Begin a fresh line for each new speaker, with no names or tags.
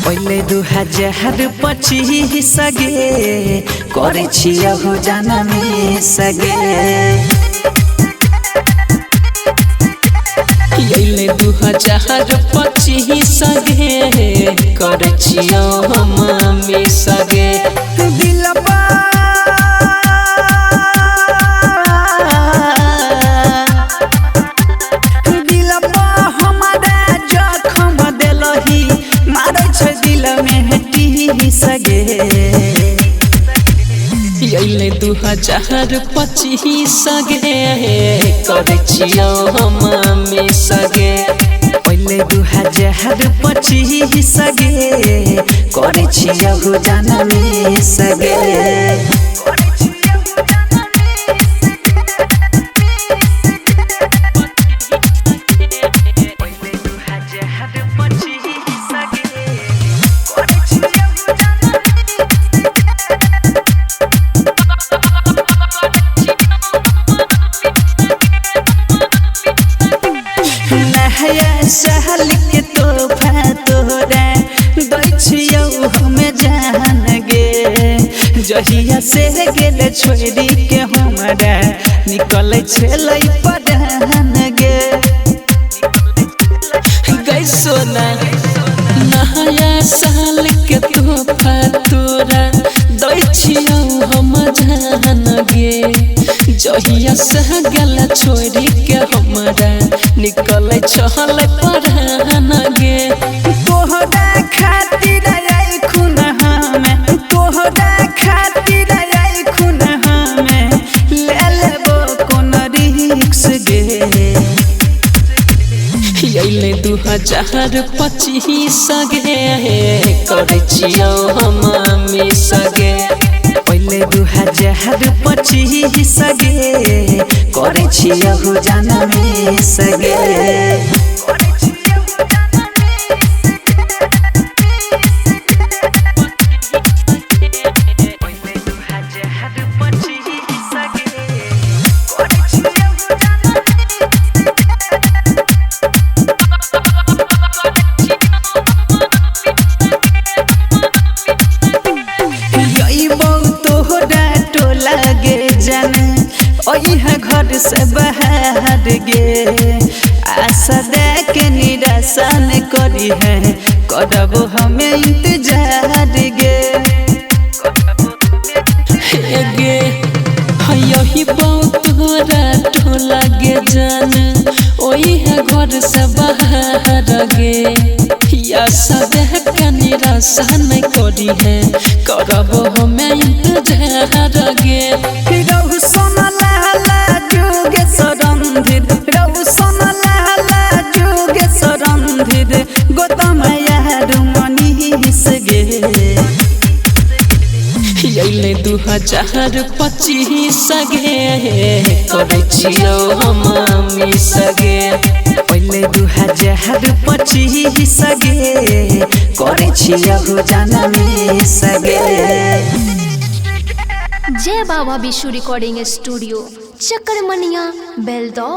पहले 2025 गे करे छियहु जाना में सगे।
अइले 2025 गे करे छियौ हम मिस गे।
दिलबा दिलबा हमरा जखम देलही मारै छै दिल में हटी सगे।
अइले 2025 गे करे छियौ हम मिस गे।
पहले 2025 गे करे छियौ जाना में सगे। साल के तोहफा तोरा दै छियौ हमे जान गे। जहिया से गेल छोड़ी के हमरा निकल छलै परान गे।
गै सोना नया साल के तोहफा तोरा दै छियौ हम जान गे। जहिया से गेल छोड़ी के हमरा निकल छलै परान गे।
तोहरा खातिर आई खून हमे, तोहरा खातिर आई खून हमे ले लेबो कोन रिक्स गे।
अइले 2025 गे करे छियौ हम मिस गे।
पहले 2025 गे करे छियौ जाना में सगे। घर से बाहर गे आशा दे के निराशा न करी है करब हमें इंतजार गे।
गे यही बहुत तोरा टोला गे जान ओही है घर से बाहर गे। आशा दे के निराशा न करी है करब हमें इंतजार गे। अइले 2025 गे करे छियौ हम मिस गे।
पहले 2025 गे करे छियौ जाना में सगे।
जय बाबा विशु रिकॉर्डिंग स्टूडियो चकरमनिया बेलदौर।